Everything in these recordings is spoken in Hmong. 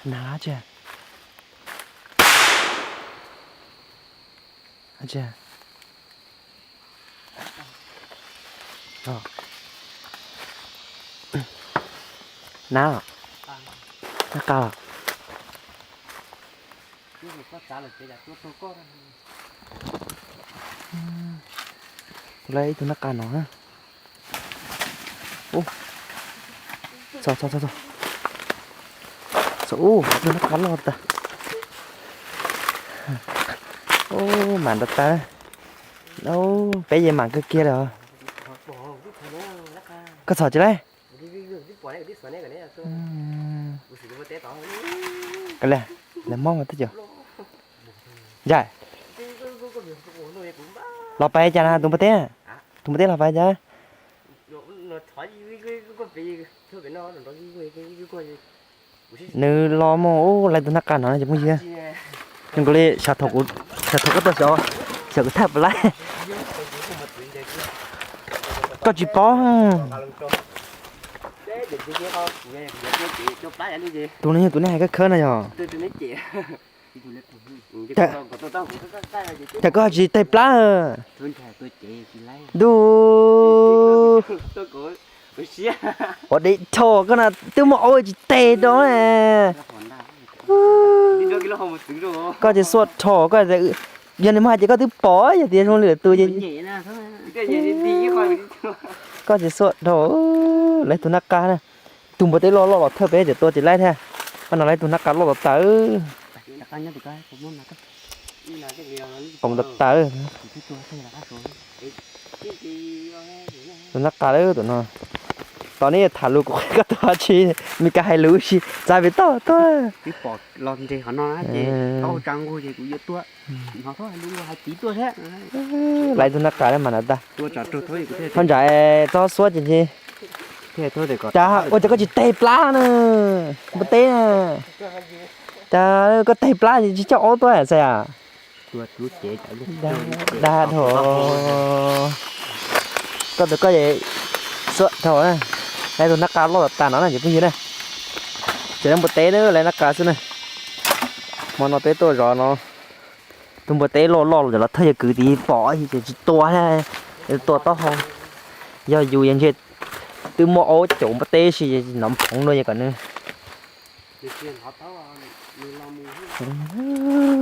Na tse. Tse. Na, na qa los. Kuv lawv ib tug nab qa no. Txog, txog, txog, txog. Ub, tus nab qa loj tas. Ub, mam nrov tas. Ub, peb yeej mam kawg kiag li os. Koj txhom tsis laib. Kav liam, lawv mob mas twb cov. Ntsam. Los pais cas na tus npua teb? Tus npua teb los pais cas? Nws los mus ub, lawv tus nab qa no ces phooj ywg. Zoo nkaus li xyov thaum, xyov thaum koj tuaj xyov, xyov kuv thaj puas laib. Koj tsis paub. Tus no yog tus nej hais khawb khawb no yog. Cas koj tsis teg plab? Ntuj, ua dev rho koj na, twb muaj aub tsis teg rau. Koj ces xuaj rho koj, yog nws mas ces koj twb pom, yog tias zoo li lwm tus ces koj ces xuaj rho. Lawv tus nab qa na, tus npua teb loj loj los thawj peb ces tua tsis laib thiab. Qhov no lawv tus nab qa loj tas tas. Poob tas tas. Tus nab qa lawm tus no. Tos neb tham lus kuv qhia koj tua tsi, Mes Kas hais lus tsis txav pem toj tuaj. Lawv tus nab qa lawm mas na tas. Thov ntsam txhob xuab ces. Cas ua cas koj tsis teg plab na? Npua teb na. Cas koj teg plab tsis coj aub tuaj xwb a? Dag dhau. Koj tus koj xuab dhau na. Lawv tus nab qa loj tas no na ces phooj ywg na. Tsis lawv npua teb na, lawv nab qa xwb na. Hmo no peb tuaj zov no. Tus npua teb loj loj los thawj yawg kwv tij pom ces tsis tua, tua taub hau. Yog yus yog ntshe twb muaj aub caum npua teb si nov phoov dua kom nws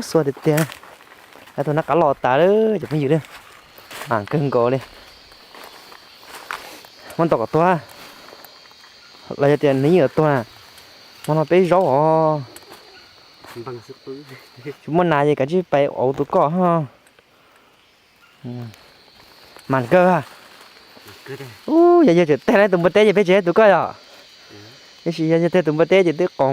xuab tiag tiag. Tus nab qa loj tas lawm cov phooj ywg, mas kawg nkaus li. Muab ntaus kom tuag, los yog tias nws yeej yuav tuag na. Hmo no peb zaub os. Tsis muaj nas ces kav tsij pais auv tus koj ho. Mas kawg. Ub, yog yawg tseem teg laib tus npua teb ces peb tsis teg tus koj yom. Tab sis yog yawg teg tus npua teb ces twb qoos.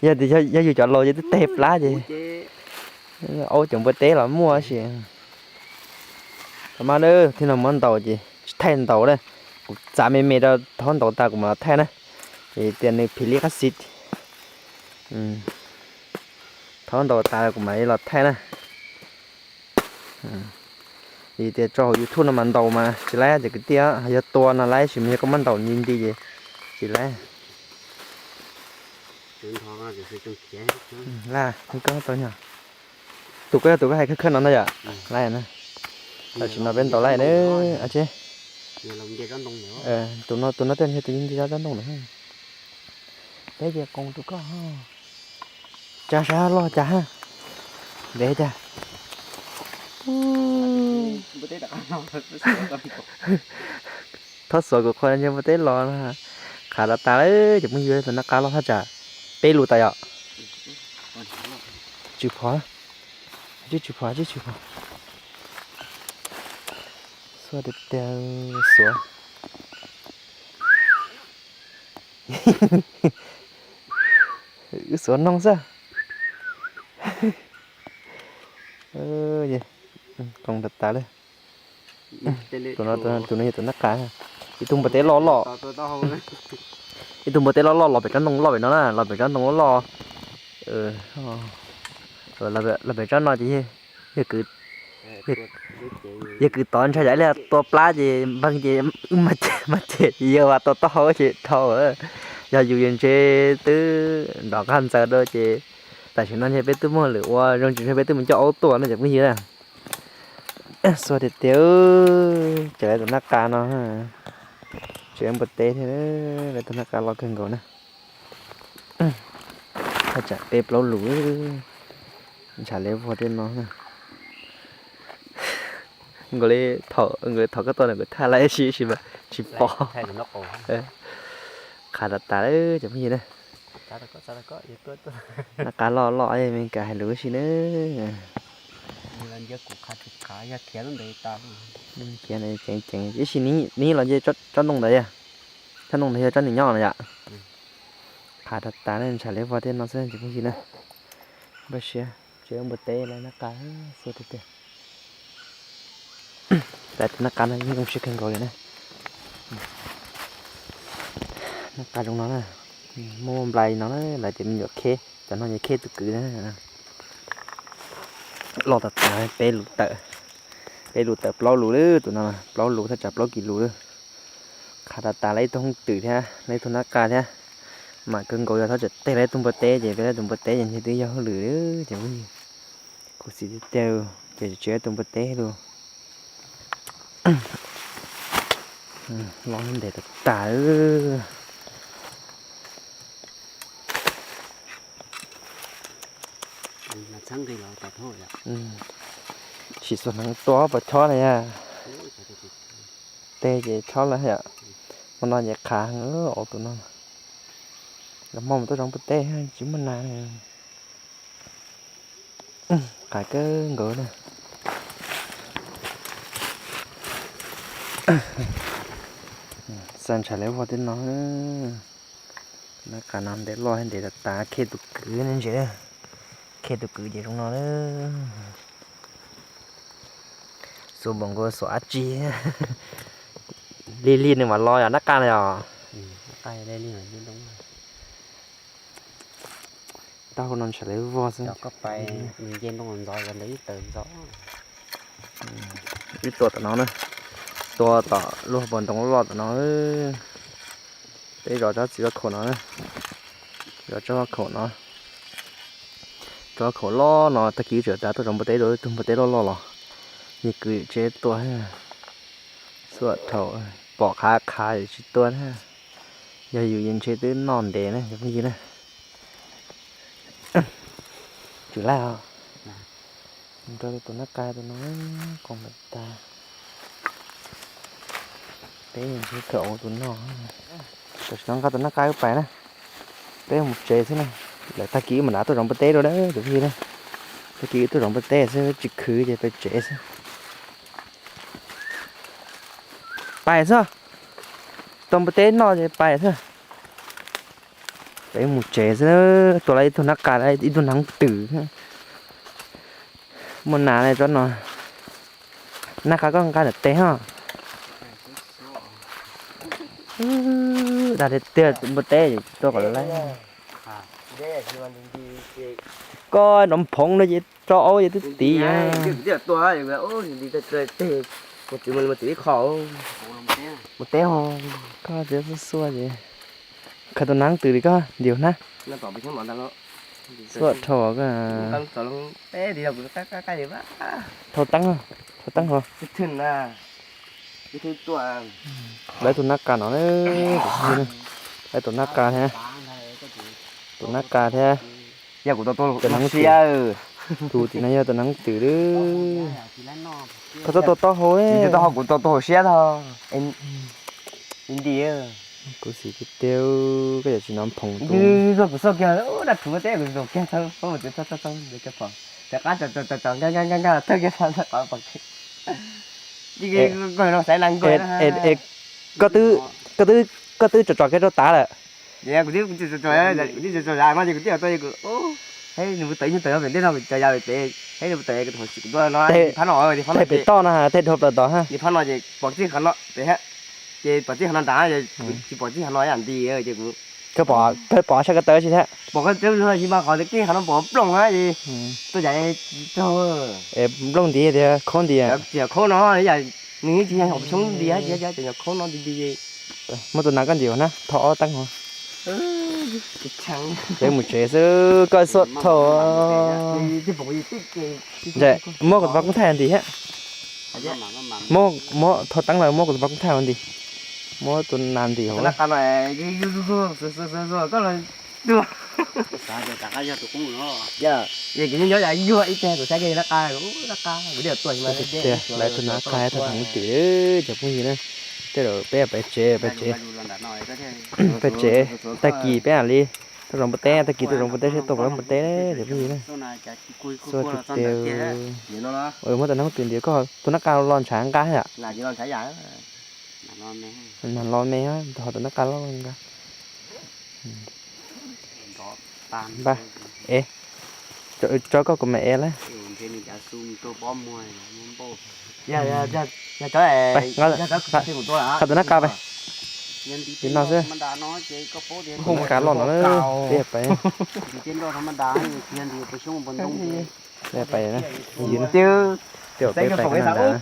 Yog tias yog yus cov laus ces twb teg plab ces aub caum npua teb los muaj sis. Tau mas na, thiab no muab ntaus ces tsis thaij ntaus na. Kuv txav me me rau thaub ntaus tas kuv mam los thaij na. Ces tias nws phim li qab xis. Thaub ntaus tas kuv mam li los thaij na. Vim tias tso hauv YouTube no mas ntaus mas tsis laib ces kwv tij, yog tua no laib sis mas yog koj muab ntaus nti nti ces tsis laib. Tus koj yog tus koj hais khawb khawb no ntag yom. Laib na. Tam sim no peb ntaus laib na. Tus no, tus no tej yog tus yeej nce zab tsob ntoo na. Peb ces qoos tus koj. Cas sab loj cas ha. Ntev cas. Thaub xuav kuv qhov ntsej npua teb los na. Qhav tas tas lawm ces phooj ywg, tus nab qa loj thaj tsam peb lus tas yom. Tsw phom, tsw phom, tsw phom. Xuav tiag tiag, xuav. Wb xuav noog xwb. Qoos tas tas lawm. Tus no yog tus nab qa. Ib tug npua teb loj loj. Ib tug npua teb loj loj los pem tsob ntoo loj pem no na, los pem tsob ntoo loj loj. Los pem tsob no ces yog kwv Yog kwv tod ntshai yam li tua plab ces npeeg ces mas cem ces yawg vas tua taub hau ces dhau. Yog yus yus ntshe twb nrov nqaj ntxaws rau ces tam sim no ntshe peb twb muaj lwm ua zoo tsis ntshe peb twb mus coj aub tuaj no cov phooj ywg na. Xuas tiag tiag, ces lawv tus nab qa no, tsis npua teb thiab, lawv tus nab qa loj kawg nkaus na. Thaj tsam peb plaub lus, ntshav li vog tej no na. Nkaus li thaum, nkaus li thaum koj tuaj no kuv thaj laiv ib si ib si mas tsis pom. Qhav tas tas lawm cov phooj ywg na. Nab qa loj loj me kas hais lus ib si na. Khiav ceev ceev ib si, neb los nce tsob ntoo ntawd yog, tsob ntoo ntawd yog tsob nws nyob no yom. Qhav tas tas na, ntshav li vog tej no xwb cov phooj ywg na. Npaj siab tsis npua teb lawm, nab qa xuas tiag tiag. Lawv tus nab qa no yeej zoo siab kawg nkaus li na. Nab qa zoo no na, muaj nplai no na, lawv tias me nyuam kheb, cov no yog kheb tus kwv na. Loj tas tas, peb lus tawm, peb lus tawm plaub lus lawm tus no, plaub lus thaj tsam plaub kis lus lawm. Qhav tas tas lawm ib tug hoob twm thiab, lawm ib tug nab qa thiab. Mam kawg nkaus yog thaj tsam tej lawm ib tug npua teb ces peb lawm tus npua teb ces ntshe twb yog hauj lwm lawm ces kuv xis tiag tiag ces tsis ib tug npua teb lawm. Loj ntev tas tas. Sim xuas hneev tua pos chob na yog. Tej ces chob lawm yom. Hmo no ces qhav heev tus no. Los hmo mus tuaj zov npua teb tsis muaj nas. Qhav kawg nkaus na. Xa ntshav li vog tej no. Nab qa no ntev loj thiab ntev tas tas, kheb tus kwv ne ntses. Kheb tus kwv ces zoo no na. Xuas npaum nkaus xuas dab tsi. Lig lig nws mam los yom, nab qa no yom. Taub hau no ntshav li vog xwb. Ib tua tom no na, tua tom lub hauv paus ntoo loj tom no. Peb zov tsob txiv vaj khaum no, zov tsob vaj khaum no. Tsob vaj khaum loj no tag kis tseem tav tuaj zov npua teb rau ib tug npua teb loj loj los, yus kwv tsev tua. Xuaj dhau, pom qhav qhav tsis tua na. Yog yus yeej ntshe twb noj ntev na cov phooj ywg na. Tsum laj os. Nrog tus nab qa tus no, koom tas tas. Peb yeej ntshe kawm ua tus no. Tam sim no nqa tus nab qa wb pais na. Peb mus tsev xwb na. Lawm tag kis wb mam nav tuaj zov npua teb dua na cov phooj ywg na. Tag kis wb tuaj zov npua teb xwb, tsis khwv ces pais tsev xwb. Pais xwb. Tau npua teb noj ces pais xwb. Peb mus tsev xwb, tua lawm ib tug nab qa, ib tug hneev twm. Muaj nas li tsob no. Nab qa koj nqa ntawm tes ho. Dag tiag tiag, npua teb tua kom lawm. Koj nrov phoov no ces tso aub ces twb tiv. Koj txiav xua xua ces khaws tus hneev twm li koj ntiav hnab. Xua dhau koj. Thau teeb, thau teeb ho. Lawv tus nab qa no, lawv tus nab qa thiab, tus nab qa thiab. Tus tim no yog tus hneev twm lawm. Koj txhob tua taub hau, kuv tua taub hau siab tag. Nti, kuv xis tiag tiag, koj yam tsis nov phoom tus. Kuv xauj kiag dab rhuv teb kuv xauj kiag tau, pom, rov qab tawm nkag nkag nkag nkag tawg kiag qhov pom. Koj twb, koj twb tsom tsom kiag rau tav lawm. Kuv twb tsom tsom no ces kuv twb tuaj, nws mus tawm ib nyuag tawm pem ntej no, kuv tsom ya pem pem, nws mus tawm kuv tus hauv kuv tuaj no, phab no, phab no pem toj no, tej dhau plaws tod ha. Phab no ces pom txij qhov no pem ha, ces pom txij qhov no nrad, tsis pom txij qhov no ib yam nti ces kuv Koj pom, koj pom sab ko taw tsis thiab? Pom ko taw tsis mas qhov kij qhov no pom nplooj na. Tuaj cas tsis raug. Es nplooj nti tias khaub nti. Tias khaub no, nws tsis yog hom xyoob nti, tsis yog khaub no nti nti. Muab tus nas koj ntim na, thauj ob teeb ho. Peb mus tsev xwb, koj xub thauj. Muab kuv tus poj koob thaij ntim thiab. Muab, muab thauj teeb lawm muab kuv tus poj koob thaij ntim. Muab tus nas ntim hauv. Lawv tus nas qa thaj heev twm cov phooj ywg na. Tej zaum peb pais tsev, pais tsev, pais tsev, tag kis peb mam li tuaj zov npua teb, tag kis tuaj zov npua teb seb tuaj puas tau npua teb cov phooj ywg na. Xub tiag tiag. Muab tus nas koob twm ntim, koj tus nas qa los ntshav nqa yom. Nas los me, ho tus nas qa los nqa. Npaj, ev, tso koj kuv mam ev lawm. Qhov tus nas qa pais. Li no xwb. Tus nas qa los no, peb pais. Peb pais na, yws na. Tej zaum peb pais Canada na.